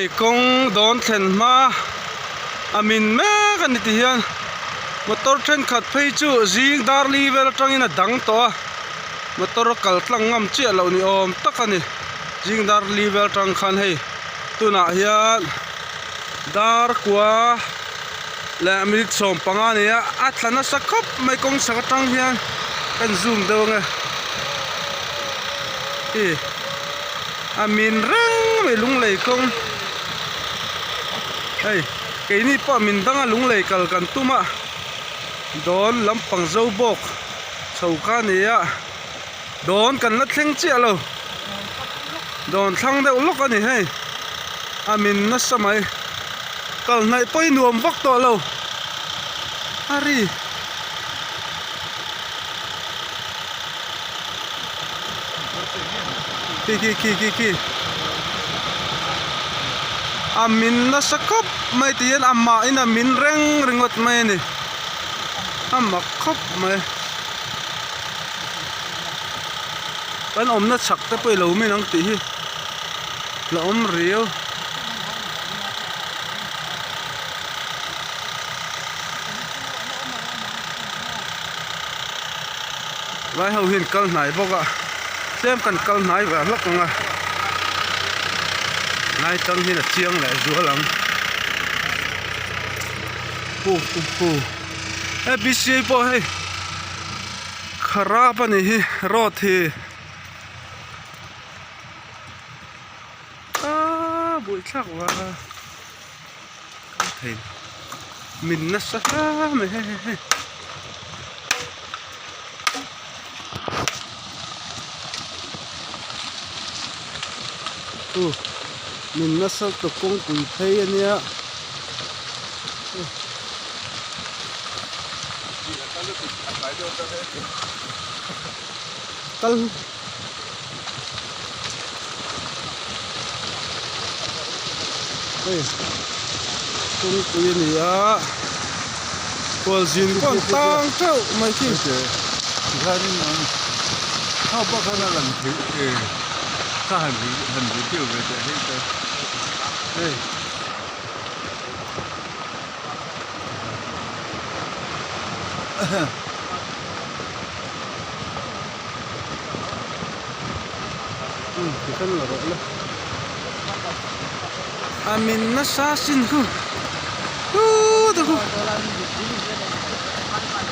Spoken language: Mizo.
Hei kawng dawn thlen hma a min mek a ni ti hian motor thenkhat phei chu zing dar li vel atangin a dang tawh a motor a kal tlang ngam chiah loh ni awm tak a ni zing dar li vel atang khan hei tunah hian dar kua leh minute 15 a ni a a tla nasa khawp mai kawng chhak atang hian ka in zoom deuh ange ih. A min reng mai lunglei kawng hei keini pawh min danga lunglei kal kan tum a dawn lampang zo bawk chho kha a ni a dawn kan la thleng chiah lo dawn thlang deuh lawk a ni hei a min nasa mai kal hnaih pawh hi nuam vak tawh lo a ri. Khi khi khi khi khi a min nasa khawp mai ti hian a mahin a min reng ringawt mai a ni a mak khawp mai kan awmna chhak te pawh i lo min ang tih hi la awm riau. Vai ho hian kal hnai bawk a tlem kan kal hnai ve hlawk ang a lai tang hian a chiang leh zual ang hu hu hu he B_C_A pawh hei kharap a nih hi road hi aaa buaithlak va thei min nasa hle mai hei hei hei uh min nasa tawp kawngpui phei a nia kal. Hei kawngpui a ni a khualzin pawh an tang teuh mai khi hei. A min nasa sin hu hu te khu.